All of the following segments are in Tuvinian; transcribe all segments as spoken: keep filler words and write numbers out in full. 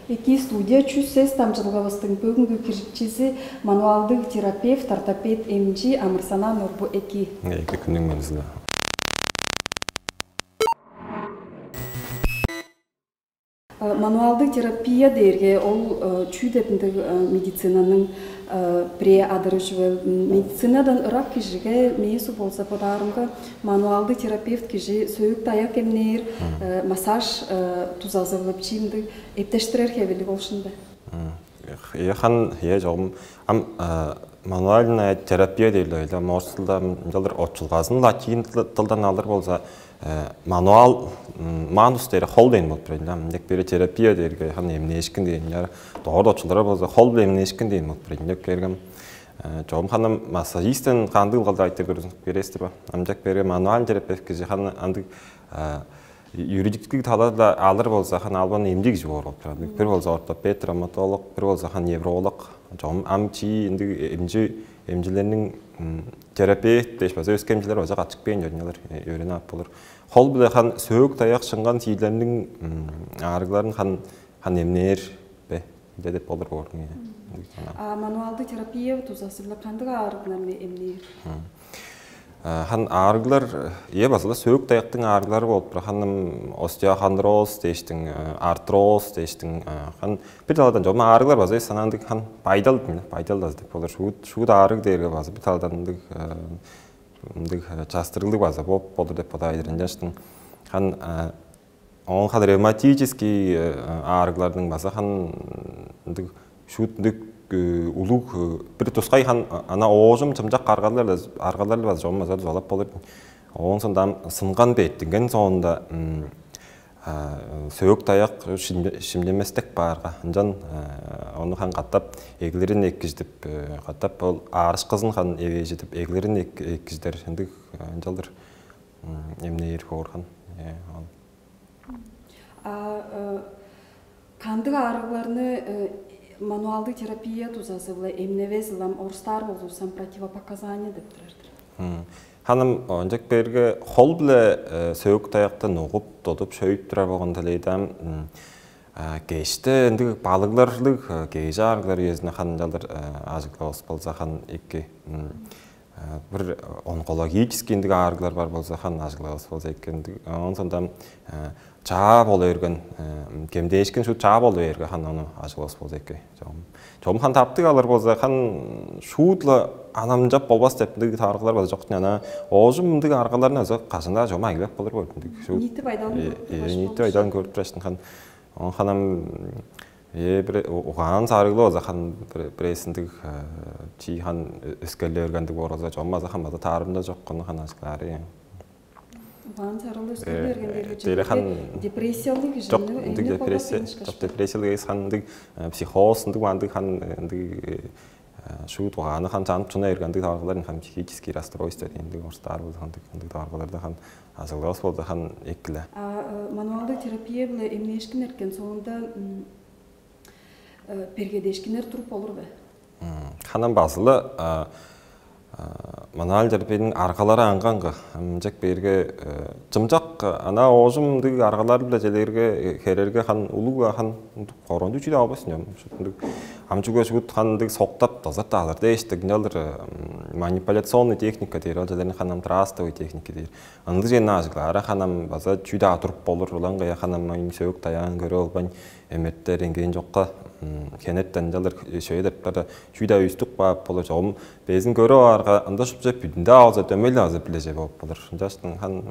Эки студия чүс сес дамчылгавыстың бүгүнкү киржикчизи мануалдыг терапевт, ортопед эмчи Амырсанаа Нурбу эки. Эки күнүң мензиле. Мануалдыг терапия дээрге ол чүү деп ындыг медицинаның бирээ адыры чүвел. Медицинадан ырак кижиге мээсу болза бодаарымга мануалдыг терапевт кижи сөөк даяк эмнээр, массаж тузазы кылып чиимдиг эптештирер хевелиг болушун бе? Хан е чогум ам мануальная терапия дейле ойла морстулда ынчалдыр отчулгазын латин тылдан алыр болза мануал манус дээр хол дейн болуп турар. Ам дек бери терапия дээрге хан эмнээшкин дейн яр доор отчулдара болза хол биле эмнээшкин дейн болуп турар. Дек кергем чогум ханым массажистен кандыг кылгалдыр айтып көрүнүп бересиз ба? Ам дек берге мануальный терапевт кижи хан андыг юридический талада алыр болза хан албан эмнег кижи боор болуп турар. Бир болза ортопед, травматолог, бир болза хан невролог. Чогум ам чи ындыг эмчи эмчилерниң терапевт дээш база өске эмчилер база катчыкпайн жөнүнүлөр өөрүнүп ап болур. Хол биле хан сөөк даяк шынган сиирлерниң аарыгларын хан хан эмнээр бе? Ынча деп болур боор. А мануалдыг терапия тузасырлык кандыг аарыгларны эмнээр? Хан аарыглар е база сөөк даяктың аарыглары болуп тур. Ханым остеохондроз дээштиң, артроз дээштиң. Хан бир таладан жок аарыглар база санаандык хан байдал байдал деп болур. Шуут шуут аарыг дээрге база бир таладан ындыг ындыг частырыглыг база болуп болур деп бодаар. Ынчаштың хан оон хан ревматический аарыгларның база хан ындыг шуут ындыг улуг бир тускай хан ана оожум чымчак аргалар аргалар база чогум база дузалап болур. Оон сондам сынган беттинген соонда сөөк даяк шимнеместек баарга ынчан ону хан катап эглерин эккиждип катап ол аарышкызын хан эвээжидип эглерин эккиждер ындыг ынчалдыр эмнээр болган. Ол А кандыг аарыгларны мануалдыг терапия тузазы-биле эмневес ылам орустаар болзувусам противопоказание деп турар-дыр. Ханым ончак берге хол биле сөөк таякты нугуп, тудуп, шөйүп турар болгон делейдам. Кеште ындыг балыгларлыг кежи аарыглар үезине ханымчалдыр ажыглавыс болза хан эки бир онкологический ындыг аарыглар бар болза хан ажыглавыс болза эки ындыг. Оон сондам чаа боло берген кемдээшкен шут чаа боло берге хан ону ажыглавыс болза эки. Чогум хан таптыг алыр болза хан шуудла анамчап болбас деп ындыг таарыглар болза жок ана оожум ындыг аргаларын азы кажында чогум айлап болур болуп ындыг. Ниити байдалын көрүп тураш. Ниити байдалын көрүп тураш хан. Оон ханам ээ бир угаан саарыглы болза хан бирээсиндиг чи хан өскеле өргендиг бооруза чоммаза хамаза таарымда жок куну хан ажыглаары. Угаан саарыглы өскеле өргендиги Дери хан депрессиялык жок ындыг депрессия жок депрессиялык эс хан ындыг психоз ындыг андыг хан ындыг шуут угааны хан чанып чуна эргендиг тааргылар хан психический расстройство ындыг орустаар болду хан ындыг тааргыларда хан Азылгавыс болду хан эккиле. А мануалдыг терапия биле эмнээшкин эрткен соонда бергедешкиннер туруп болур бе? Ханан базылы мануал терапияның аргалары аңгаңгы ымчак берге чымчак ана оожум ындыг аргалар биле желерге херерге хан улуг хан коронду чүй албас нем. Амчуга шуут хандыг соктап дазат алыр дээштик ынчалдыр манипуляционный техника дээр ол желерин ханам трастовый техника дээр. Ындыг чейин ажыглаары ханам база чүү-даа туруп болур, улаан кыя ханам ооң сөök-даяан көрүп албайн, эметте рентген чокка хенертен ынчалдыр шөйе деп бара чүү-даа үстүк баап болур. Чогум безин көрүп аарга ында шупча бүдүн-даа болза дөмей-ле база билеже болуп болур. Ынчаштан хан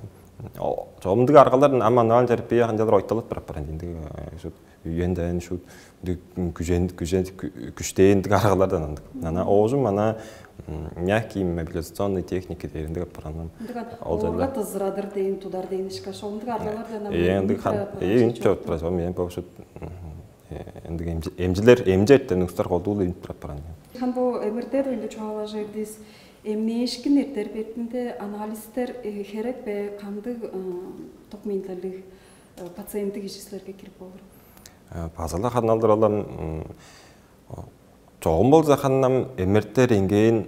чогумдуг аргалар ам анал терапия ынчалдыр ойталып барып баран ындыг үйен дайын шут күжен күжен күштээндик аргалардан андык. Ана оожум ана мягкий мобилизационный техники дээринде апаранын. Ындыган Ол оорга жерде. Тызырадыр дейин, тудар дейин ишка шондук аргалардан Э ындык хан э үнт чорт турар. Мен бокшут ындык эмжилер эмжеттен устар колдуул үнт турап баран. Хан бу эмиртер үнде чугаалажырдыс. Эмнээшкин эртер бетинде анализтер херек бе кандыг токмейнтерлиг пациенттик иши силерге кирип болур? Базала ханалдыр алам чогум болза ханнам эмертер энгейин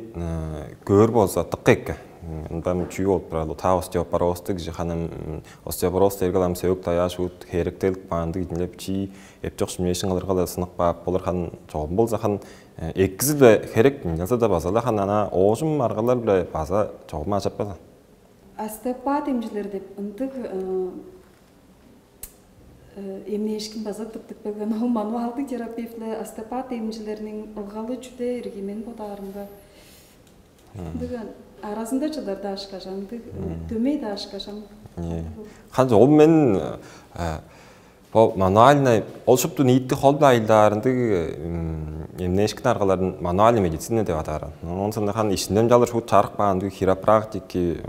көөр болза тыкка экке. Ындан чүү болуп турар, та остеопорозтуг же ханым остеопороз дээрге ам сөөк даяаш ут херектелип каандыг идинлеп чи эпчок шимнешин кылырга да сынып каап болур хан чогум болза хан эккизи да херек ынчалза да база хан ана оожум аргалар биле база чогум ажаппазан. Остеопат эмчилер деп ындыг эмнээшкин база тыптып келген ол мануалдыг терапевтле остеопат эмчилерниң ылгалы чүдээ эрги мен бодаарымга. Ындыган аразында чыдар даашкаш андыг дөмей даашкаш ам. Ханча ол мен бо мануальный ол шупту ниитти холду айылдаарындыг эмнээшкин аргаларын мануальный медицина деп атааран. Онун хан ишинден жалыр шут чарык баандыг хиропрактики,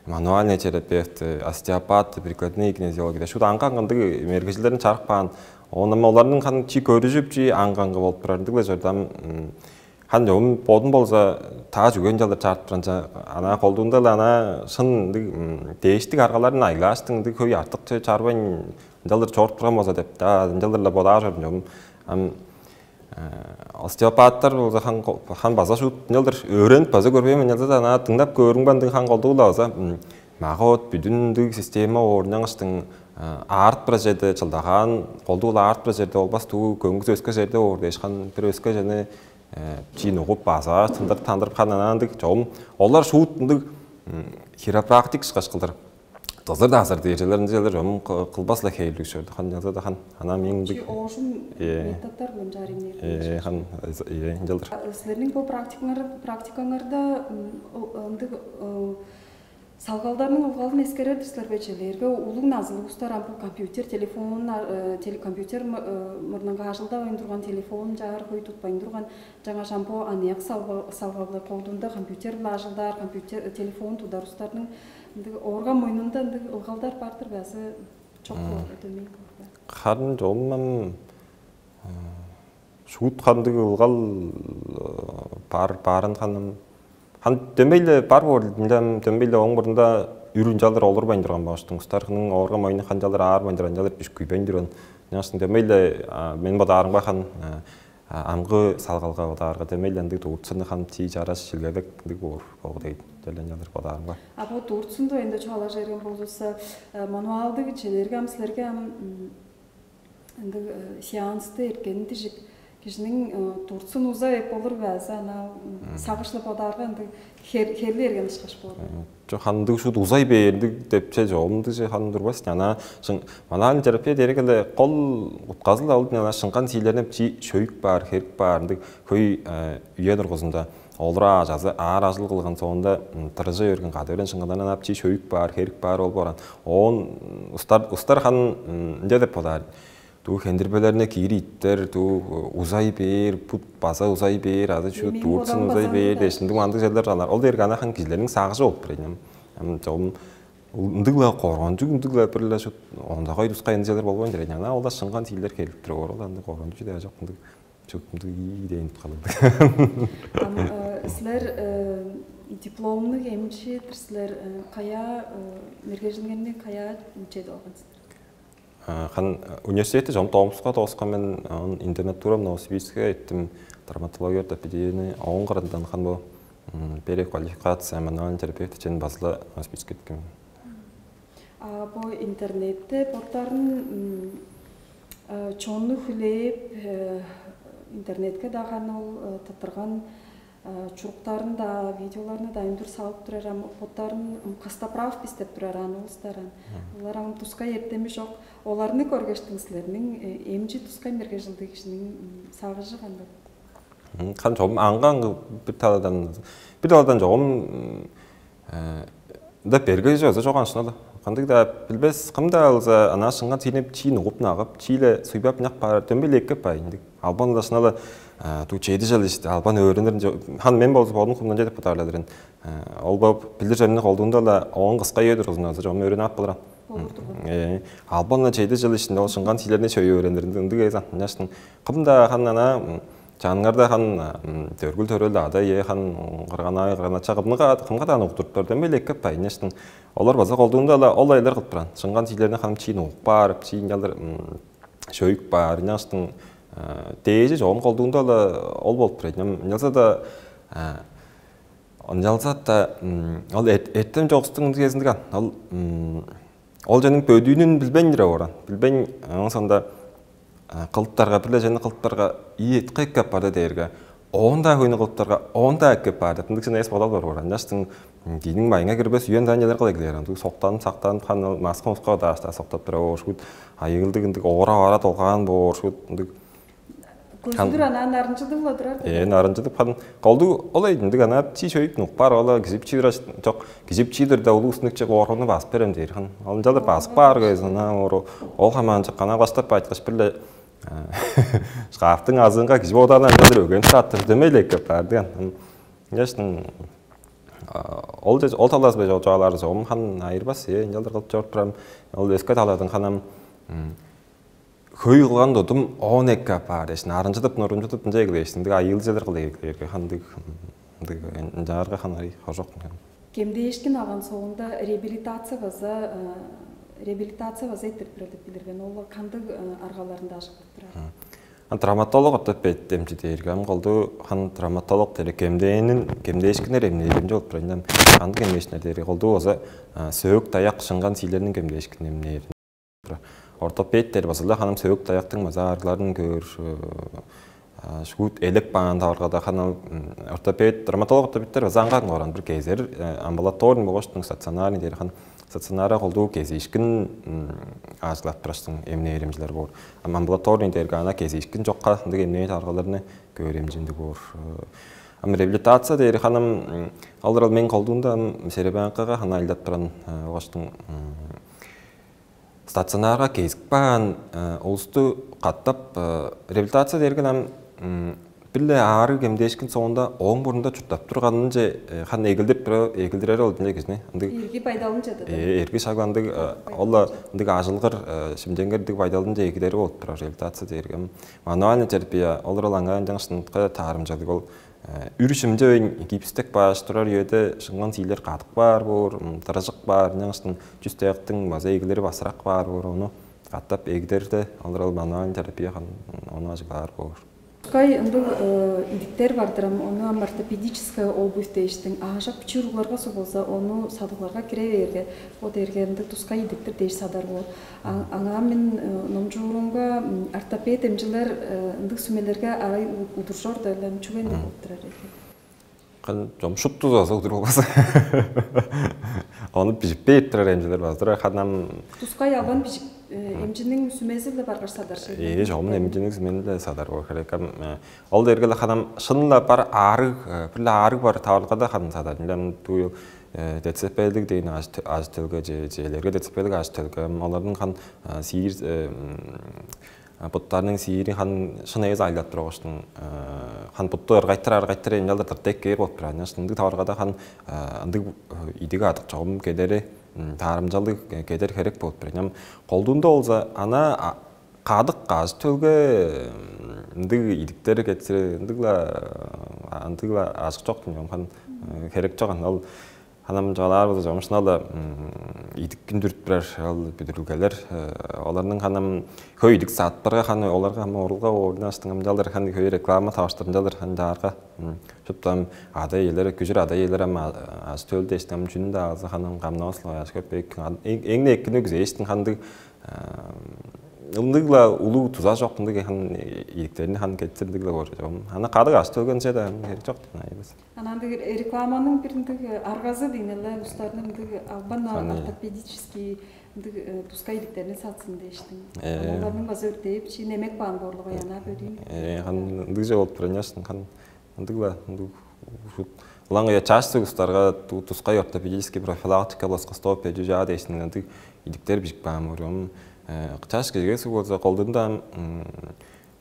мануальный терапевт, остеопат, прикладные кинезиологи шут аңга аңгындыг мергежилерин чарык баан. Оон эми оларның хан чи көрүжүп чи аңга аңгы болуп турар ындыгла чордам. Хан жомун бодун болза таа жүген жалдыр чаартып туранча ана колдуунда-ла ана шын ындыг дээштиг аргаларын айлааштың ындыг хөй артык чарбайн ынчалдыр чоруп турган болза деп да ынчалдыр-ла бодаар чордум жомун. Ам остеопаттар болза хан база шуут ынчалдыр өөренип база көрбейм ынчалза да ана дыңнап көөрүңбе ындыг хан колдуу-ла база мага от бүдүн ындыг система оорунчангыштың аарт бир черде чылдагаан колдуу-ла аарт бир черде болбас туу көңгүс өске черде оор дээш хан бир өске черни чиин угуп база тындырып тандырып хан ана ындыг чогум олар шуут ындыг хиропрактик ышкаш кылдыр дызыр дазыр дээржелер ынчалар чогум кылбас-ла хээрлиг чорду хан ынчалза да хан ана мээң ындыг оожум методтар билем жарыйнер хан ынчалдыр. Силерниң бу практикаңарда ындыг салгалдарның ылгалын эскерер-дир силер бе челээрге улуг назылыг устар ам бул компьютер телефон компьютер мурнунга ажылдавайн турган телефон чаар хөй тутпайн турган жаңа шампо аныяк салгалдар колдуунда компьютер биле ажылдаар компьютер телефон тудар устарның ындыг оорга мойнунда ындыг ылгалдар бар-дыр бе азы чок болур бе дөмей болур бе? Харын чогумнан шуут хандыг ылгал бар баарын ханым хан дөмейле бар боор мынчан дөмейле оң мурнунда үрүн жалдыр олурбайн турган баштың устархының оорга мойну хан жалдыр аарбайн турган жалдыр бишкүйбейн турган. Няштың дөмейле мен бодаарымга хан амгы салгалга бодаарга дөмейле ындыг дууртсуну хан чии чараш шилгелек ындыг боор болгу дейт. Делен жалдыр бодаарымга. А бо дууртсунду энде чугаалажа берген болзувусса мануалдыг челерге ам силерге ам ындыг сеансты эрткени дижик кижиниң турцун уза эп болур бе азы ана сагышлы бодаарга ындыг херли эрген ышкаш боор. Жок хандыг шут узай бээрлиг депче жогумдугже ханы турбас ана манаалын терапия дерек эле кол утказыл алып ана шыңган сийлеринеп чи шөйүк баар херик баар ындыг хөй үйе тургузунда олура чазы аар ажыл кылган соонда тырыжа берген кады берен шыңгындан ап чи шөйүк баар херик баар болуп баран оон устар устар хан ынча деп бодаар. Дуу хендирбелерине киир иттер, дуу узай бээр, бут база узай бээр, азы чүү дуурцун узай бээр дээш ындыг мандыг черлер алар. Ол дээрге ана хан кижилерниң сагыжы болуп берейн. Ам чогум ындыгла коргончуг ындыгла бир-ле шут ондагай тускай ынчалар болбойн дирейн. Ана ол да шыңган сиилер келип туруп ор ол андыг коргончуг даа жок ындыг чуптумдуг ийи дээн туткалыг. Ам силер дипломнук эмчидир силер каяа мергежиңерни каяа чедип алгансыздар? Хан университетти чом Томскуга дооскан мен, анан интернатура Новосибирскиге эттим, травматология ортопедияны, оон кырындан хан бу переквалификация мануальный терапевт чен базыла Новосибирскиге эткем. А бу интернетте боттарын чонну хүлээп интернетке дагы аны ол тыттырган чуруктарын-даа, видеоларны-даа үндүр салып турар, ам боттарын кыста прав бис деп турар аны улустар ан. Олар ам тускай эртеми жок. Оларны көргештиң силерниң эмчи тускай мерге жылдыг кишиниң сагыжы кандай? Кан чогум аңгы-аңгы бир таладан бир таладан чогум ында берге чыгыза чогуаншын ол. Кандыг-даа билбес кым-даа алза, ана шыңга тийнип, чиин угуп нагып, чииле суйбап ынак баар, дөмбей эккеп баар ындыг. Албан ылдашына-ла туу чеди чыл ишти, албан өөрүнүрүн хан мен болзу бодум кумдан чедип бутаарлалырын. Ол боп билир чемни колдуунда-ла оон кыска үе тургузун алза, чогум өөрүнүп ап болуран. Албан-ла чеди чыл ишинде ол шыңган сиилерни чөй өөренир ындыг эзан. Ынчаштын кым-даа хан ана чаныңарда хан төргүл төрөл ада ие хан кырган аай кырган ача кымга кымга даан уктуруптар дөмей эле эккеп байынчаштың. Олар база колдуунда-ла ол айлар кылып туран. Шыңган сиилерни ханым чиин угуп баар, чиин чалдыр шөйүк баар, ынчаштың дээжи чогум колдуунда-ла ол болуп турайт. Ынчалза-да Ынчалза-даа ол эртем чогустуң кезиндиг ан. Ол ол чүнүң бөдүүнүн билбейн чүреп оран. Билбейн, ооң соонда кылыптарга, бир-ле чүвени кылыптарга, ийи, эки эккеп барды дээрге, оон-даа хөйнү кылыптарга, оон-даа эккеп барды. Ындыг чүве эс бодал бар оран. Ынчаштың дийниң майыңга кирбес үен даан чедер кылай килээр. Ындыг соктанып, сактанып, ханы маска-муска дааштаа соктап тура боорушкут, айыылдыг ындыг оора-оора долгаан боорушкут, ындыг Көзүлүр анаан нарынчыдып-ла турар. Э, нарынчыдып, хан колдуу ол эйдиндиг анаа чи шөйүп нукпар ола кижип чиир чок, кижип чиидир да улуг үстүнүкче ооргону басып берем дээр хан. Ол ынчалдыр басып баар көзүн ана оору. Ол хамаанчык ана кылаштап байткаш бир-ле шкафтың азыынга кижип одаан ынчалдыр өгенче аттыр демей эле эккеп баардыган. Ынчаштың ол ол талаас бе чогаалар чогум хан айырбас, э, ынчалдыр кылып чоруп турам. Ол өске таладың ханам хөй кылган тудум оон эки апаар дээш, нарынчыдып, нурунчудуп, ынча эгелээш, ындыг айыылчалар кылып эгелээрге, ындыг ындыг ынчаарга ханарый хожок. Кемдээшкин алган соонда реабилитация база реабилитация база эттирип турар деп билирген. Ол кандыг аргаларында ажыктып турар? Травматолог ортопед эмчи дээрге ам колду хан травматолог дере кемдээнин кемдээшкинер эмнээринче болуп турар. Ам кандыг эмнээшкинер дээрге колду база сөөк даяк шынган сиилерниң кемдээшкин эмнээр. Ортопедтер база-ла ханым сөөк даяктың база аарыгларын көөр шуут элек баан таваргада ханам ортопед, травматолог ортопедтер база аңган коран бир кезер амбулаторный болгоштуң стационарный дээр хан стационара колдуу кезиишкин ажыглап турашсың эмнээримжилер боор. Ам амбулаторный дээрге ана кезиишкин жокка ындыг эмнээ таргаларны көөр эмчиндиг боор. Ам реабилитация дээр ханым алыр ал мен колдуунда ам серебрянкага хана айлап туран болгоштуң стационарга кезип каан улусту катап реабилитация дээрген ам бир-ле аарыг эмдээшкин соонда ооң мурнунда чурттап турганынче хан эгилдирип тура эгилдирери ол биле кижини ындыг Эрги байдалынча да. Эрги шагландыг ол ындыг ажылгыр шимченгердиг байдалынча эгидери болуп турар реабилитация дээрге ам мануальный терапия олар ол аңаа жаңышыныкка таарымчалыг ол Үр шимче гипстек баш турар үеде шыңган сиилер кадык баар боор, дырыжык баар, ынчангыштын чүс даяктың база эгилери басырак баар боор, ону катап эгидерде алыр ол мануальный терапия ону ажыглаар боор. Кай ындыг идиктер бардырам, ону ам ортопедическая обувь дээштиң аажак чуругларга сугулза, ону садыгларга кире бээрге, бо дээрге ындыг тускай идиктер дээш садар боор. Аңаа мен номчуурумга ортопед эмчилер ындыг сүмелерге арай удуржор да эле чүген деп болуп турар экен. Кан жомшупту заза удур болбаса. Ону бижип бээп турар эмчилер базыр ханам Тускай албан бижик эмчинин сүмези эле баргаш садар шеги. Ээ жомун эмчинин сүмени эле садар боор керек. Ол дергеле ханам шынла бар аарыг, бир аарыг бар тавылгада ханам садар. Билем туюл децепелдик дейин ажы төлгө же желерге децепелдик ажы төлгө. Олардын хан сиир буттарның сиири хан шын эвес айлап тургуштун хан бутту ыргайтыр аргайтыр эңел тыртек кээр болуп турар. Ынча ындыг таваргада хан ындыг идиг адык чогум кедери таарымчалыг кедер херек болуп турар. Ынчам колдуунда болза ана кадык каш төлге ындыг идиктер кетсире ындыгла ындыгла ажык жок хан херек жок. Ал Ханам чугаалаарывыс чогум шынал-ла идик күндүрүп турар ол бүдүрүлгелер. Оларның ханам хөй идик саатпарга ханы оларга хама орулга оордунаштың амчалдыр ханы хөй реклама тавыштырынчалдыр ханы даарга шуптам ада иелер күжүр ада иелер ам ас төлдештим чүнү да азы ханам камнавас аш көп эң эккини күзээштин хандыг ындыг-ла улуу туза жок ындыг хан идиктерин хан кетсиндиг-ла боор чогум. Ана кадык аш төлгенче да херек жок айбыз. Анан андыг рекламанын бир ындыг аргазы дейн эле устарны ындыг албан ортопедический ындыг тускай иликтерин сатсын дээштим. Оларның база өртээп чи немек баан борлугу янаа бөдүүн. Э хан ындыг же болуп тур аняштын хан ындыгла ындыг улаң я чаш устарга тускай ортопедический профилактика плоскостопия жужаа дээштин ындыг иликтер бижик баан боруум. Чаш кежге суг болза колдунда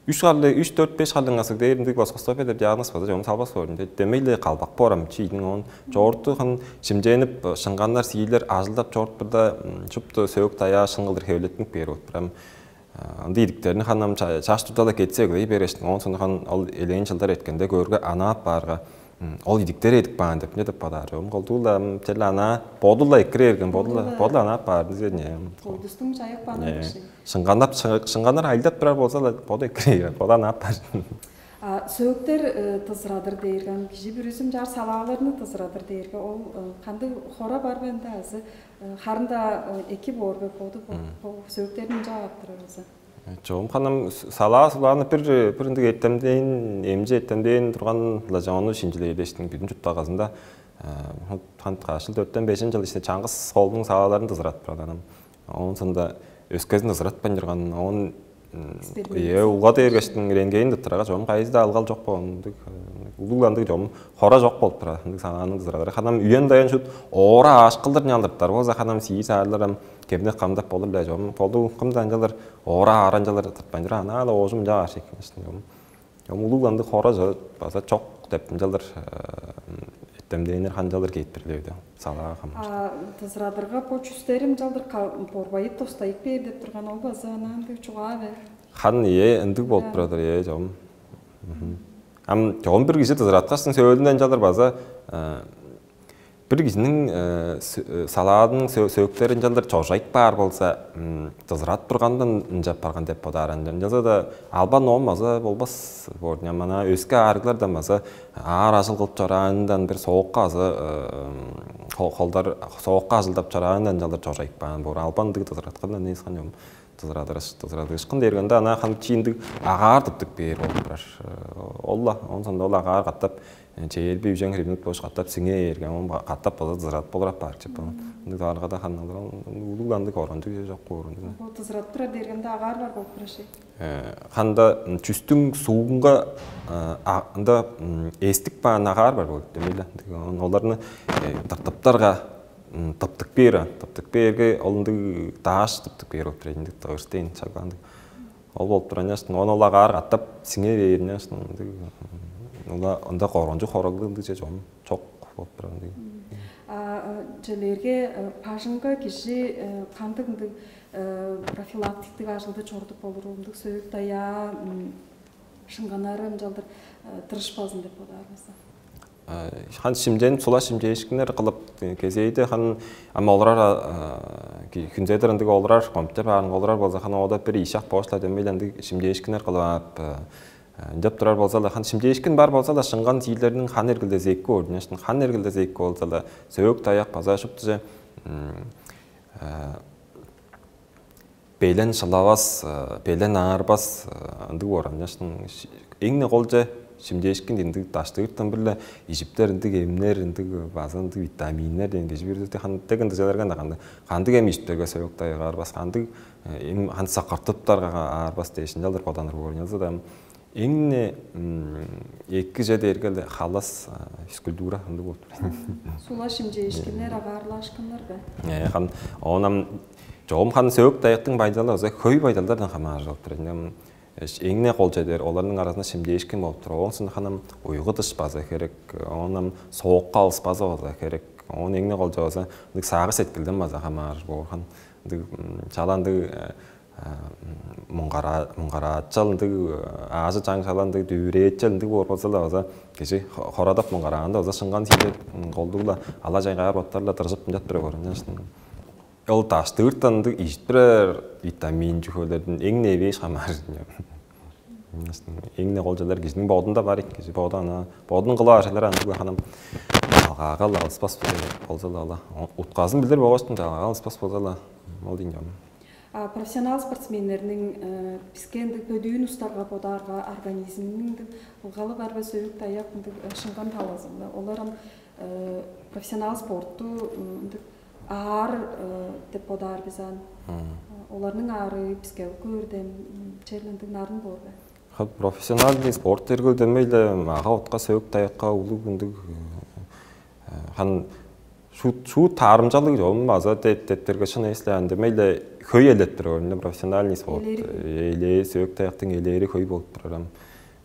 Үш харлыг, үш, төрт, беш харлыг ынак дээринде плоскостопия деп диагноз база чогум салбас боор. Демей-ле калбак боор ам чийдиң оон чоорту хын шимчээнип, шыңганнар, сиилер ажылдап чоортурда шупту сөөк даяа шын кылдыр хевилеттинип кээр болуп турар. Ам ындыг идиктерин ханам чаш турда-ла кетсе эгелей берештиң. Оон сону хан ол элээн чылдар эткенде көөрге анаап баарга ол идиктер эдип баан деп не деп бадаар чогум. Колдуу-ла черле анаа боду-ла экире берген, боду-ла боду-ла анаап баар дизе не. Колдустуң чаяк бааны биши. Шыңганнап шыңганнар айлдап турар болза-ла боду экире боду анаап баар. А сөөктер тызырадыр дээрге, кижи бүрүзүм чаар салааларны тызырадыр дээрге, ол кандыг хора бар бе ында азы харын-даа эки боор бе боду бо сөөктерин ынча аптырар болза? Чогум ханам салаа сулааны бир бир ындыг эттемдээн, эмчи эттемдээн турган-ла, ону шинчилээдештиң бүдүн чуттагазында хан каашыл дөрттен бежен жыл иште чаңгыс холдуң салааларын дызыратып турган анам. Оон сонда өскезин дызыратпайн турган, оон Эксперимент. Ие, улга дээргештиң рентген дыттырага чогум кайызы да алгал жок болгон ындыг улугландыг чогум хора жок болуп турар ындыг санааның дызырадыр. Ханам үйен даян шут оора ааш кылдыр нялдырыптар болза, ханам сии саарларам кемнек камдап болур эле чогум. Колду кымда анчалар оора ааранчалар тыртпайн тура, ана ала оожум жа аш эккен чогум. Чогум улугландыг хора база чок деп ынчалар эттемдээннер ханчалар кетпирлевди. Салаага хамаарыштыр. А дызырадырга бо чүстерим жалдыр борбайып тостайып бээр деп турган ол база анаан деп чугаа бе? Хан ие ындыг болуп турадыр, ие чогум. Ам чогум бир кижи дызыраткаштың сөөлүнден жалдыр база бир кижиниң салаадының сөөктери ынчалдыр чожайып баар болза, дызырат тургандан ынчап барган деп бодаар. Ынчалза-да албан оон база болбас боор. Мана өске аарыглардан база аар ажыл кылып чораанындан бир соокка азы холдар соокка ажылдап чораанындан ынчалдыр чожайып баан боор. Албан ындыг дызыраткандан эскан чогум дызырадырыш дызырадыышкын дээргенде ана хам чииндиг агаар тыптык бээр болуп турар. Ол-ла, оон соонда ол агаар катап чээрби үжең хиримниг болуш катап сиңээ ээрген, оон катап база дызырат болур апаар чыппын. Ындыг дааргада ханналар улугландыг оранчы жок боорунда. Бо дызырат турар дээргенде агаар бар болуп турар шей. Ханда чүстүң суугунга ында эстик баан агаар бар болуп демейле. Оларны тыртыптарга тыптык бээр, тыптык бээрге ол ындыг дааш тыптык бээр болуп турар, ындыг дыгырстыйн чаглаандыг. Ол болуп турар ынчаштын оон ол агаар катап сиңе бээр ынчаштын ындыг ула ында корончу хороглуу ындыг же чон чок болуп турар ындыг. А желерге бажыңга кижи кандыг ындыг профилактиктик ажылды чорудуп болур ындыг сөөк даяа шыңганары ынчалдыр тырышпазын деп бодаар болза? Хан шимченип сула шимчээшкиннер кылып кезээди хан ама олурар хүнзедир ындыг олурар комптер баарын олурар болза хан ода бир ишак боошла дөмей ындыг шимчээшкиннер кылып ап ынчап турар болза хан шимчээшкин бар болза шыңган сиилерниң хан эргилдези эки ордунешин хан эргилдези эки болза сөök таяк база шуптуже белен шылавас, белен аарбас ындыг боор. Ынчаштың эң-не кол че шимчээшкин ындыг даштыыртан бир-ле ижиптер ындыг эмнер ындыг база ындыг витаминнер деген кижи бир хан дег ындыжаларга ында кандыг кандыг эм ижиптерге сөбөктө аарбас кандыг эм хан сакартыптарга аарбас дээш ынчалдыр боданыр боор. Ынчалза-даа эң-не эки же дээрге халас физкультура ындыг болуп тур. Сула шимчээшкиннер, агаарлаашкыннар бе? Э, хан оонам чогум хан сөөк даяктың байдалы оза хөй байдалдардан хамааржып тур. Эң-не кол чедер оларның аразында шимчээшкин болуп тур. Оон ханам уйгу дыш база керек, оонам соокка алыс база база керек. Оон эң-не кол чаваза ындыг саагы сеткилден база хамааржып хан ындыг чалаандыг муңгараачал ындыг аажы чаң шала ындыг дүвүрээчел ындыг боор болза-ла база кижи хорадап муңгараанда база шыңган сиилеп колдугла ала чайгаар боттарла дыржып мынчап тура көрүнчү. Ол даштыыртан ындыг ижип турар витамин чүхөлердин эң не эвээш хамаар. Эң не кол чалар кижинин бодунда бар экен кижи боду ана бодун кылып ашалар андыгла ханам алгаага алыспас болза-ла ала утказын билдир болгоштун алгаага алыспас болза-ла ол дейн жам. А профессионал спортсменнерниң биске ындыг бөдүүн устарга бодаарга организмниң ындыг ылгалы бар бе сөбүк даяк ындыг шыңган талазында олар ам профессионал спортту ындыг аар деп бодаар биз ан. Оларның аары биске көөрден черле ындыг нарын боор бе? Хат профессиональный спорт эргел демейле мага утка сөбүк даякка улуг ындыг хан шут шут таарымчалыг жолун база деп дептерге шын эсле андемейле хөй элеп тур орунда профессиональный спорт элери сөбүк даяктың элери хөй болуп турарам.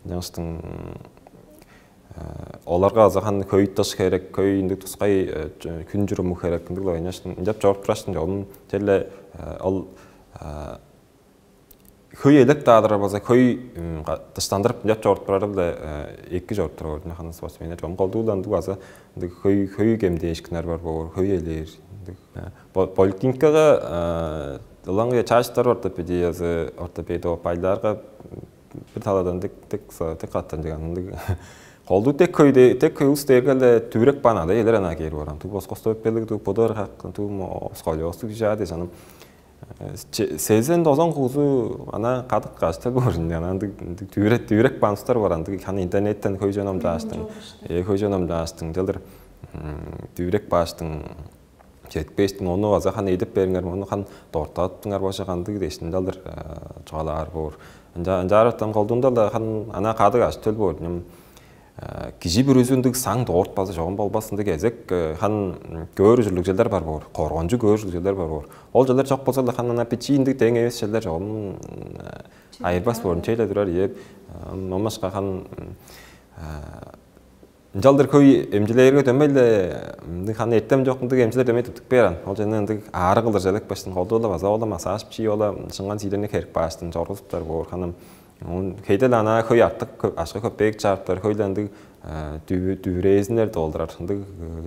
Жаңыштың оларга азахан хөй тыш херек, хөй ындыг тускай күн чуруму херек ындыгла ойнаштың ынчап чоруп турашты жолун черле ол хөй элеп даадырар болза хөй дыштандырып ынчап чоруп турары-биле эки чоруп турар ордуна ханыс бар мен чогум колдууландыг база ындыг хөй хөй кемдээшкиннер бар боор хөй элээр ындыг поликлиникага ылаңгыя чаачтар ортопедиязы ортопеди байлаарга бир таладан тик тик тик каттан деген ындыг колду тек көйде тек көй улус дээрге эле түбүрек баан ада элер ана кээр барам. Туг боскосту өппелиг туг бодор хак туг сколиостуг жаа деш анам сезен дозон куузу ана кадык каштал боор ана ындыг түбүрек түбүрек баан устар бар андыг ханы интернеттен хөй жөнөм жааштың. Э хөй жөнөм жааштың. Жылдыр түбүрек бааштың четпештиң ону база хан эдип бериңер, ону хан дортааттыңар баша кандыг дээштин далдыр чугаалаар боор. Ынчаарыттан колдуунда-ла хан ана кадыг аш төл боор. Кижи бүрүзүндүг саң доорт база чогум болбас ындыг кезек хан көөр ужурлуг челдер бар боор, коргончу көөр ужурлуг челдер бар боор. Ол челдер чок болза-ла хан ана бичии ындыг дең эвес челдер чогум айырбас боор, чейле турар иеп. Номашка хан Ынчалдыр хөй эмчилээрге дөмей-ле мындыг ханы эртем чок мындыг эмчилер дөмей туттуп бээр ан. Ол жана ындыг аары кылдыр желек баштын колдуу-ла база ол массаж бичии ола шыңган сиидерни херип бааштын чоргузуптар боор ханым. Хейдел ана хөй артык ашка көпеек чаарыптар хөйле ындыг дүвүрээзиннер долдурар. Ындыг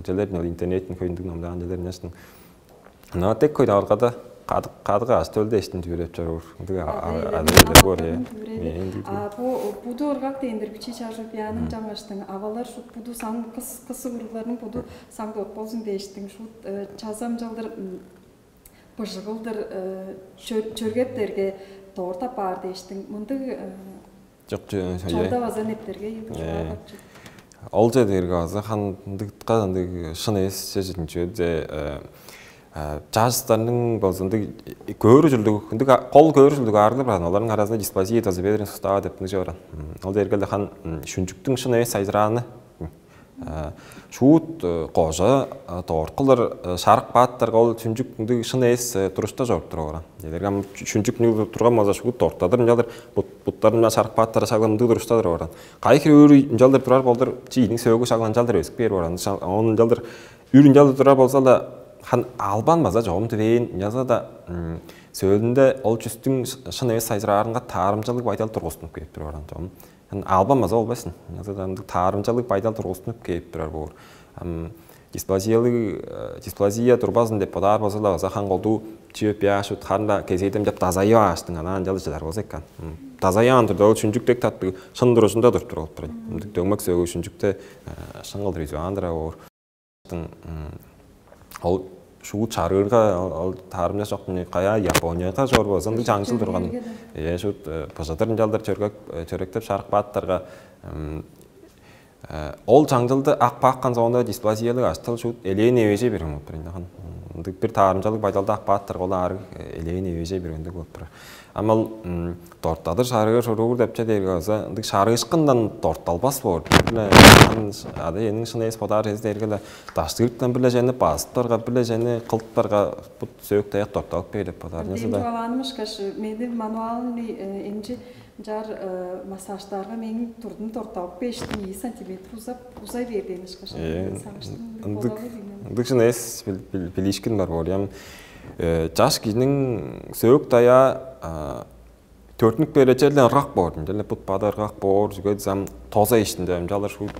желер ол интернеттин хөй ындыг номдаан желер няштын. Ынаа дег хөй даваргада кадык кадык аш төлдө эштин чүүреп чоруур. Ындыг адыылар боор э. Бу буду ыргак дээннер бичии чажып яаның жаңаштың авалар шут буду сан кыс кысы уругларның буду саңды отпозун дээштиң шут чазамчалдыр быжыгылдыр чөргептерге доор тапаар дээштиң мындыг Жок жок Чалда база нептерге ийилип чугаалап чык. Ол же дээрге база хандыгытка ындыг шын эвес чежиринчү де чажыстарның болза ындыг көөрү жылдыг ындыг кол көөрү жылдыг аарыглар барган. Оларның аразында дисплазия таза бедерин сустава деп ныжы барган. Ол дээрге хан шүнчүктүң шын эвес сайзырааны шуут кожа доорткулар шарык бааттарга ол шүнчүк ындыг шын эвес турушта чоруп туруп барган. Дээрге ам шүнчүк турган болза шуут дорттадыр ынчалдыр буттарындан шарык бааттар шаглам ындыг турушта туруп барган. Кайы хире өөр ынчалдыр турар болдур чийиниң сөөгү шаглам ынчалдыр өсүп кээр барган. Оон ынчалдыр үр ынчалдыр турар болза-ла хан албан база чогум дивээн ынчалза-да сөөлүнде ол чүстүң шын эвес сайзыраарынга таарымчалыг байдал тургустунуп кээп туруп барган чогум. Хан албан база болбайсын. Ынчалза-да ындыг таарымчалыг байдал тургустунуп кээп турар боор. Ам дисплазиялыг дисплазия турбазын деп бодаар болза-ла база хан колдуу чүөп яаш утхаарында кезээдем деп дазайып ааштың анаа ынчалдыр чыдар болза экен. Дазаяан турда ол шүнчүктек таттыг шын туружунда туруп туруп болуп турат. Ындыг дөңмек сөөгү шүнчүкте шыңгыл ризуандыра боор. Ол шуу чарыырга ол таарымча чок кая Японияга чор болза ындыг чаңчыл турган. Э шут быжыдыр ынчалдыр чөргөк чөректеп шарык бааттарга ол чаңчылды ак бааккан соонда дисплазиялыг аштыл шут элээн эвеже берген болуп турар. Ындыг бир таарымчалыг байдалда ак бааттарга ол аарыг элээн эвеже берген ындыг болуп турар. Ам ол дорттадыр шарыыр шоруур депче дээрге база ындыг шарыышкындан дортталбас боор. Ада эниң шын эс бодаар эзи дээрге-ле даштыыртан бир-ле чени базыптарга бир-ле чени кылыптарга бут сөөк даяк дортталып бээр деп бодаар. Дем чугаалааным ышкаш мени мануалный эмчи ынчаар массажтаарга мээң турдум дортталып бештиң ийи сантиметр узап узай бээр дээн ышкаш. Сагыштым ындыг ындыг шын эс билишкин бар боор. Ям Э, чаш кижиниң сөөк даяа төрүнүп бээр черле ыргак боор. Черле бут бада ыргак боор. Чүге дизем тоза иштинде ынчалыр шуут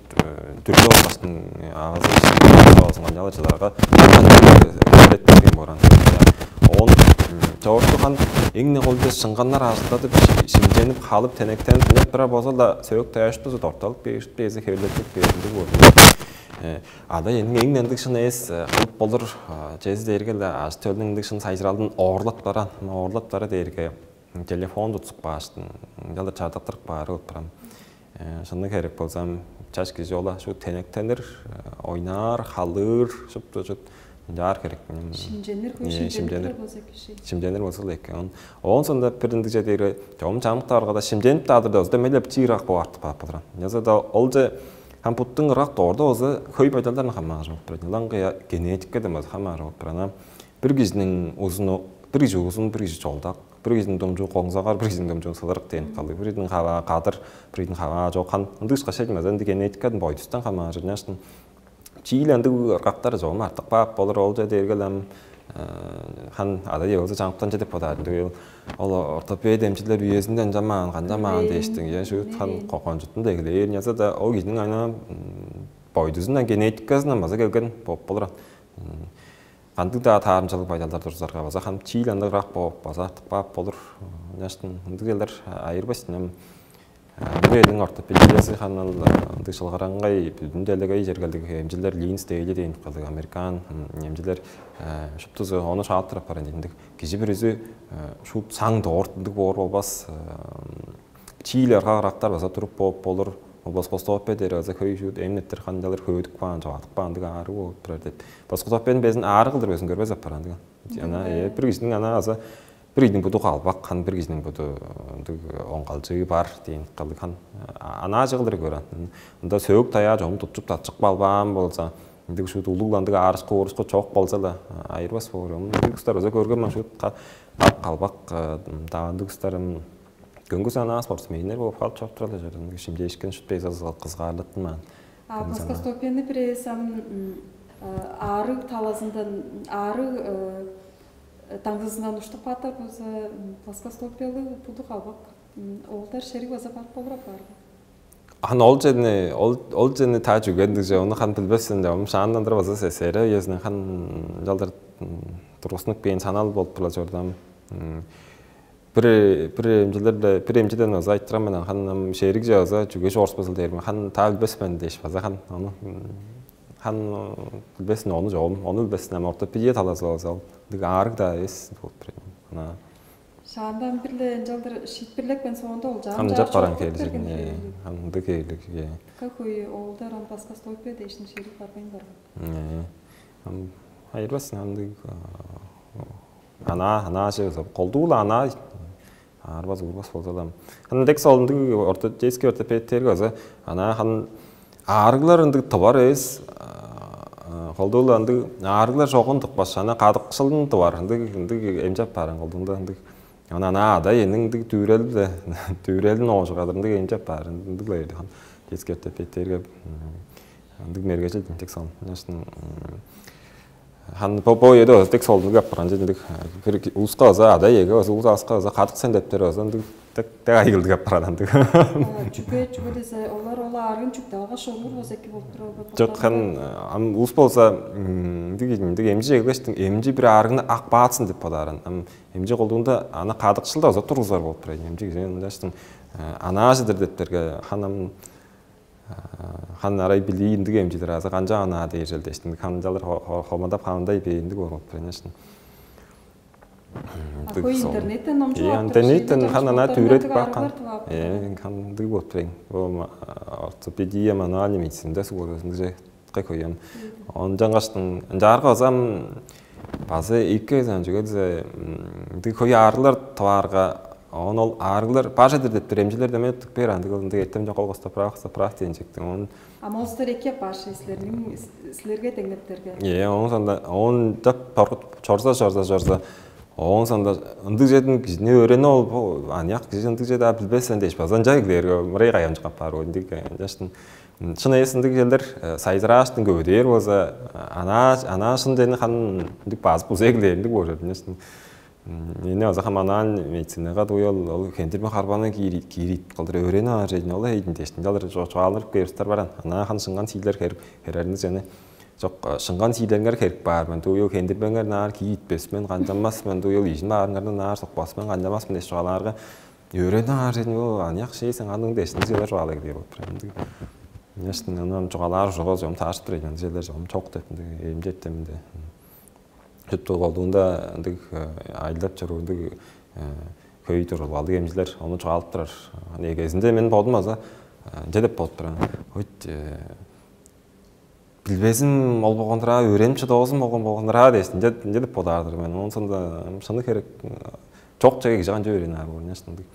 дүрбө баштың агазы иштинде болзун ынчалыр чыдарга билеттирген бооран. Он чогуртуган эң не голду шыңганнар ажылдадып шимченип халып тенектенип билет бара болза да сөөк даяаштызы дорталып бээшип бээзи хевлетип бээзинде болду. Ада эң эң ындыг шын эс кылып болур. Чези дээрге аш төлүнүң ындыг шын сайжыралдын оорлап баран, оорлап бара дээрге телефон тутсуп кааштын, ынчалдыр чаадаттырып баары болуп турам. Шынны керек болсам, чаш кижи ола шу тенектенир, ойнаар, халыыр, шупту шут ынчаар керек. Шимченир, хөй шимченир болза кижи. Шимченир болза экен. Оон сонда бир ындыг же дээрге чогум чамык тааргада шимченип таадыр да озда мелеп чыырак бо артып каап болуран. Яза да ол же Ам буттуң ырак доорда болза хөй байдалдардан хамааржы болуп турат. Ылаңгыя генетикадан база хамааржы болуп турат. Ам бир кижиниң узуну, бир кижи узун, бир кижи чолдак, бир кижиниң домчуу коңзагар, бир кижиниң домчуу сылырык дээн калдыг. Бир кижиниң хаваа кадыр, бир кижиниң хаваа чок. Хан ындыг ышкаш эдим аза ынды генетикадан бойдустан хамааржы. Няштын чиил андыг ыргактар чогум артык баап болур. Ол же дээрге ам хан ада же болза чаңыптан же деп бодаар. Ол ортопед эмчилер үезинде ынчамаан, канчамаан дээштиң. Я шу хан кончуттун дегилээр. Яза да ол кижиниң ана бойдузундан генетиказындан база келген болуп болур. Кандыг-даа таарымчалыг байдалдар турзарга база хам чиил андыгыраак бооп база артып каап болур. Ынчаштын ындыг элдер айырбас динем. Бүгү элиң ортопедиясы ханал ындыг шылгараңгай бүдүн делегей чергелдиг эмчилер Линс Дейли дейн кылдыг американ эмчилер шуптузу ону шаалып турап баран ындыг кижи бүрүзү шут саң доортундуг боор болбас. Чиилер кагырактар база туруп бооп болур. Плоскостопия дээр база хөй шут эмнеттер ханчалыр хөөдүк баан чогадык баан ындыг аарыг болуп турар деп. Плоскостопияның безин аарыг кылдыр безин көрбес апаран ындыг. Ана бир кижиниң ана база бир кижиниң буду калбак, хан бир кижиниң буду ындыг оңгалчыы бар дейн кылдыг хан. Ана ажыгылдыр көрөөн. Ында сөөк таяа чогум тутчуп татчык балбаан болза, ындыг шут улугландыг аарышкы уурушку чок болза-ла, айырбас боор. Ындыг кыстар өзө көргөн мен шут кап калбак даандыг кыстарым көңгүс анаа спортсменнер болуп калып чоруп туралар. Шимчээшкен шут бейза кызгаарлаттынмаан. А плоскостопияны бир эвес ам аарыг талазындан аарыг таңзызындан уштуп каатар болза плоскостопиялы буду калбак. Оолдар шериг база барып болур апаар. Хан ол жени ол ол жени таа жүгендиг же ону хан билбесин же ом шаандан база сесере үезинен хан жалдар тургуснук бейин санал болуп тура чордум. Бир бир эмчилер бир эмчиден база айтырам мен хан шериг же база жүгеш орус базыл дээрим хан таа билбес мен дээш база хан ону хан билбесин ону жогум ону билбесин ам ортопедия талазы база ол ындыг аарыг да эс болуп тур. Ана Шаандан бир-ле ынчалдыр шиитпирлеп мен соонда ол жаан Ам жап баран келжин. Ам ындыг келик. Как ой оолдар ам баска стойпе дээшин шерик барбайн барган. Ам айырбас ындыг ана ана же колдуул ана аарбас уурбас болза да. Хан дек сол ындыг ортодейский ортопедтерге база ана хан аарыглар ындыг тывар эвес колдуул ындыг аарыглар жогун тыкпас ана кадыкшылын тывар ындыг ындыг эмчеп бааран колдуунда ындыг Ана ана ада эниң ындыг дүүрел-биле дүүрелин оожугадыр ындыг эмчеп баар ындыг-ла хан детский ортопедтерге ындыг мергежил тек сон. Хан бо бо эде тек солдуг апарган ындыг бир улуска база ада эге база улус аска база кадык сен дептер база ындыг тек тек айылдыг апарган ындыг. Чүге чүге десе олар ол арын чүктү алгаш олур база эки болуп турар. Жок хан ам улус болса ындыг ындыг эмчи эглештиң эмчи бир арыгны ак баатсын деп бодааран. Ам Эмчи колдуунда аны кадыкшылда оза тургузар болуп турар. Эмчи кижи ынчаштың анаажыдыр дептерге ханам хан арай билии ындыг эмчилер азы канча анаа дээр желдештин канчалыр хомадап ханындай бээндиг болуп турар ынчаштын. Интернеттен номчу Интернеттен хан ана түүрөдүп баккан. Кандыг болуп тур эң. Ортопедия мануальный медицинада сугурузунда Кыйын. Он жаңгаштың ынчаарга ызам базы эки ызан чүге дизе ындыг хөй аарыглар тываарга он ол аарыглар бажыдыр деп бир эмчилер деме тук бээр андыг ындыг эртем жок ол коста прав коста прав деген чектиң он А монстр эки баш силерниң силерге деңнептерге. Е он сонда он деп поргут чорза чорза чорза он сонда ындыг жердин кижини өөрени ол аныяк кижи ындыг жерде билбесен дээш база ынча килерге мырай каямчык апаар ындыг жаштын Шын эвес ындыг челдер сайзырааштың көвүдээр болза, анаа анаа шын дени ханын ындыг базып уза эгилээр ындыг болур. Эне база хаманаан медицинага дуй ол ол хендирме харбаны киирит кылдыр өөрени аар эдин ол эйдин дештин алыр чогаалдырып кээрустар баран. Анаа хан шынган сиилер херип хереринде жана жок шынган сиилериңер херип баар мен. Дуй ол хендирбеңер наар кииритпес мен, канчанмас мен, дуй ол ийин баарыңарны наар сокпас мен, канчанмас мен деш чогаалаарга Өөредиң аар чедиң ол аныяк шээсең аның дээшинде чыдар чугаалай кээр болуп тур. Ынчаш анан чугаалаар ужуга чогум таарышып тур экен черлер чогум чок деп ындыг эмчи эртеминде. Чуттуг болдугунда ындыг айылдап чоруур ындыг хөй турулгалдыг эмчилер ону чугаалып турар. Эгезинде мен бодум база ынча деп болуп турам. Хөйт билбезим ол болгондура, өөренип чыдавазым болгон болгондура дээш, ынча ынча деп бодаар-дыр мен. Оон соонда шыны херек чок чеге кижи канча өөренир боор, ынчаш ындыг.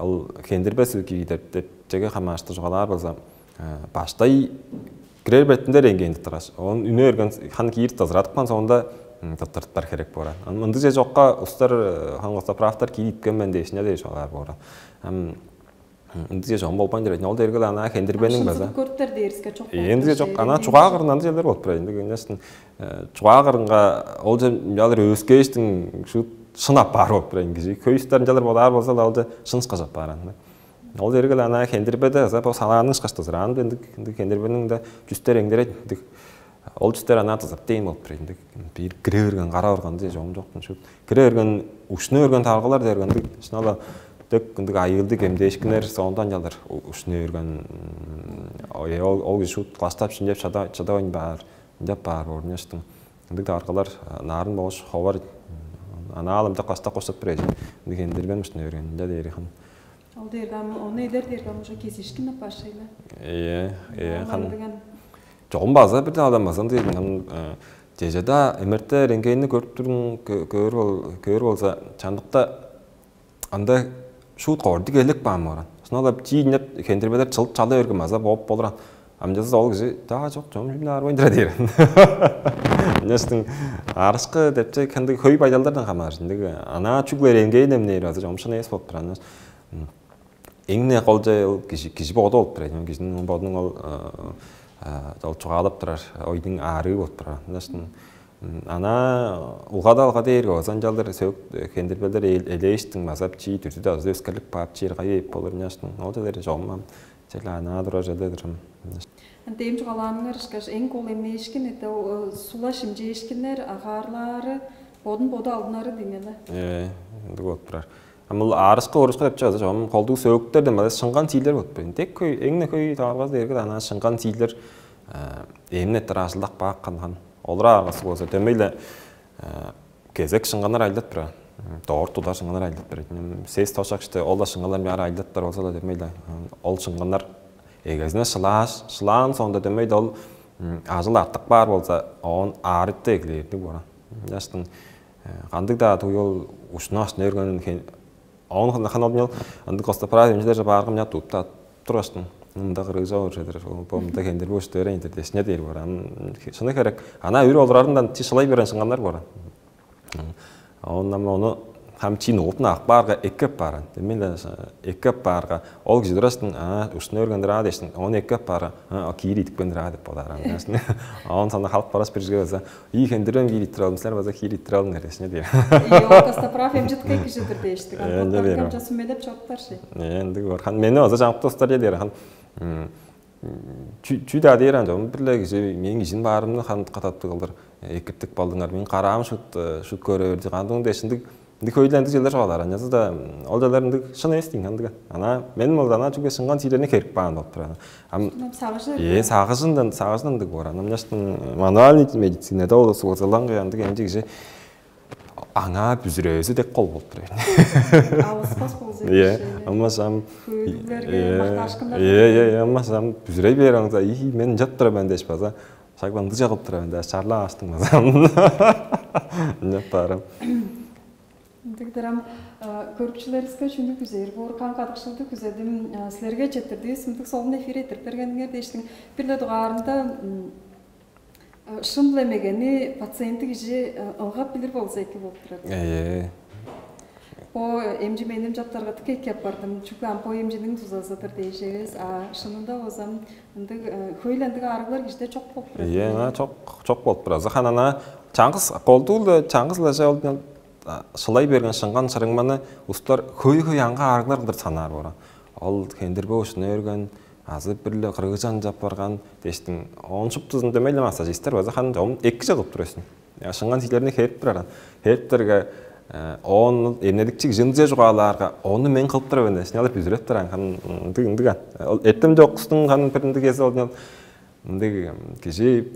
Ол хендирбес деп чеге хамаарышты чугаалаар болза, баштай кирер бетинде рентген тургаш, оон үне берген хан киир дызырадыпкан соонда тыттыртпар херек боор. Ындыже чокка устар хангылса правдар киир иткен мен дээш, ынча дээш чугаалаар боор. Ам Ындыже чогум болбайн турар. Ол дергил ана хендирбениң база. Көрүптер дээриске чок. Эндиге жок. Ана чугаа кырын андый жерлер болуп турар. Ындыг эмнестин чугаа кырынга ол же ялыр өскээштиң шут шын апаар болуп турар. Кижи көйүстер жалыр болаар болса ол же шын ышкаш апаар аны. Ол дергил ана хендирбеде за бо салаанын ышкаштазыр. Аны ындыг ындыг хендирбениң да жүстер эңдерет ындыг Ол чүстер ана тызып дейн болуп тур ындыг. Бир кире берген кара органды же жогум жоктун шут. Кире берген ушну берген таргылар дергендик. Шынала Дык ындыг айыылдыг эмдээшкиннер соондан чалыр ушуну өрген ол ол кижи шуут кылаштап шинчеп чыдавайн баар, ынчап баар боорунчаштың. Ындыг даргалар наарын болгуш ховар анаал ымча кылаштап кошсуп бир эжин ындыг эндирбен ушуну өрген ынча дээри хын. Ол дээрге ам ону эдер дээрге ам уже кезишкин аппашыйлы. Ээ, ээ, хам. Чогум база бир адам база ындыг чежеда эмерте рентгенни көрүп турун көөр бол көөр болза чамдыкта анда шуут кордуг элек баан баран. Шуналап чиинеп хендирбелер чылып чала берген база бооп болуран. Амчазы ол кижи даа чок чом чүнү аарбайн тура дээр. Ынчаштың арышкы депче кандыг хөй байдалдардан хамаарыш. Ындыг ана чүгле рентген эмнээр база чомшун эс болуп туран. Эң-не кол чай ол кижи кижи боду болуп турар. Кижинин бодунуң ол ол чугаалап турар, ойдуң аарыы болуп турар. Ынчаштын ана улгада алга дээрге озан чалдыр сөк хендирбелер элээштиң базап чии дүртү дазы өскерлик баап чиир кайы эп болур ынчаштын. Ол чалдыр чогумам чел анаа турар чалдыр турам. Антем чугаалааныңар ышкаш эң кол эмнээшкин это сула шимчээшкиннер, агаарлаары, бодун боду алдынары деңеле. Э, ындыг болуп турар. Ам ол аарышкы орушка деп чыгазы чогум колдуг сөөктер деп база шыңган сиилер болуп берген. Дек хөй эң-не хөй тааргазы эргит анаа шыңган сиилер эмне эттер ажылдак бааккан хан. Олар ааргасы болза дөмей-ле кезек шыңганнар айлап тура. Доор тудар шыңганнар айлап тура. Сес тошак иште ол да шыңганнар бяар айлап тура болза да дөмей-ле ол шыңганнар эгезине шылааш, шылаан соонда дөмей-ле ол ажыл артык баар болза, оон аарытты эглээрдиг бора. Жаштың кандыг-даа туй ол ушнаш нөргөн он хана хана ол ындыг костоправ эмчилерже баарга мня туттаат тургаштың мында кырыыжа оржедир бо мында кендир бо үштү берейин дешне дээр бар. Шыны керек ана үр олурарындан чи шылай берен шыңганнар бар. Он ама ону хам чи нугутун ак баарга эккеп бааран. Демеле эккеп баарга ол кижи турастың ушну өргендир аа дештиң. Ону эккеп баарга киир идипкендир аа деп бодаар. Он сана халып барас бирге болза ии хендирен киир иттир алдым силер база киир иттир алдым дересине дээр. Костоправ эмчитке кижидир дээштик. Э, ынча дээр. Ынча сүмелеп чоруптар ши. Э, ындыг бар. Хан мени база жамык достар же дээр. Хан чү чү даа дээр ан жок. Бир-ле кижи мээң ижин баарымны хан кататтыг кылдыр. Экиптик балдыңар. Мен караам шут шут көрө берди. Кандың дээш ындыг ындыг хөйле ындыг жылдар чугаалаар. Ынчазы да ол жылдар ындыг шын эстиң андыга. Ана мен ол ана чүге шынган сийлерне керип баан болуп турар. Ам Ынам сагыжы Э, сагыжындан сагыжындан ындыг боор. Ана мынчаштың мануальный медицинада ол сугазалаң андыг эмчи кижи аңаа бүзүрөөзү деп кол болуп турар. Алыспас болза Е, киши. Амма сам Көйлүглерге Е, макташкындар. Е, е, амма сам бүзүрөй бээр аңза, ии, мен жап тура мен деш база. Шагдан дыжа кылып тура мен деш, чарлааш тыңмазам. Жап баарым. Ындыгдарам көрүкчүлерибизге чүнү күзээр боор каң кадыкшылды күзедим. Силерге четирдивис мындык солун эфир этирип бергениңер дээштиң. Бир-ле дугаарында шын-биле мегени пациенти кижи ылгап билир болза эки болуп турар. Ээ. Бо эмчи менин чаптарга тык эки аппардым. Чүгле ам бо эмчинин дузазыдыр дээш эвес, а шынында болзам ындыг хөйл ындыг аарыглар кижиде чок болуп турар. Ийе, ана чок чок болуп турар. Хан ана чаңгыс колдуул чаңгыс лажа ол шылай берген шыңган шырыңманы устар хөй-хөй аңга аарыглар кылдыр санаар боор. Ол хендирбе ушуну өрген азы бир-ле кыргыжан чап барган дештиң оон шуптузун дөмей-ле массажисттер база хан чогум эки чыгып тур өсүн. Шыңган сийлерни херип турар. Хериптерге оон эмнедикчи кижи ынча чугаалаарга ону мен кылып тура мен деш. Алып бүзүреп турар хан ындыг ындыг ан. Ол эртем чокустуң хан бир ындыг эзи ол ындыг кижи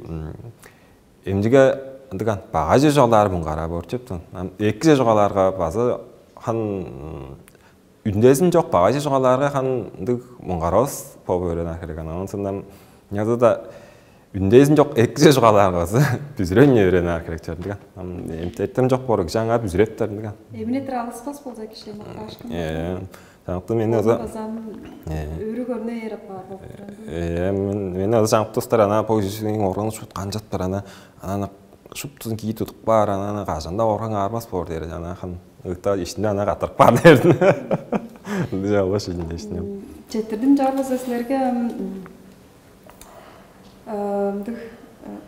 эмчиге ындыган багай же жоолаар муңгараа боор чөптүн. Эки же жоолаарга база хан үндезин жок багай же жоолаарга хан ындыг муңгаравыс бооп өөренер керек. Анан сондан языда үндезин жок эки же жоолаарга база бүзүрөн өөренер керек чөптүган. Эптен жок боор жаңа бүзүрөптөр ындыган. Эмине тыр алыспас болза киши мактаашкын. Э, Жаңыкты мени аза Базам өрү көрнө ээреп каар болуп турар. Э, мен мен аза жаңыкты устар ана по жизни органы шут канжат бар ана ана шуптузун кии тудуп каар ана ана кажанда орган аарбас боор дээр ана хан ыта ишинде ана катырып каар дээрдин. Ынды жалбаш ишинде ишинде. Четирдим жарлыза силерге ындыг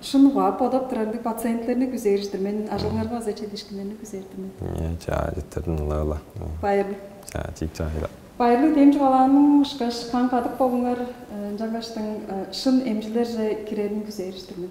шын угаап бодап турар ындыг пациенттерни күзээриштир мен ажылыңарга база чедишкиннерни күзээрдир мен. Э, чаа жеттердин ылыыла. Байырлык. Чаа чик чаа. Байырлык дем чугаалааның ышкаш каң кадык болуңар жаңгаштың шын эмжилерже кирерин күзээриштир мен.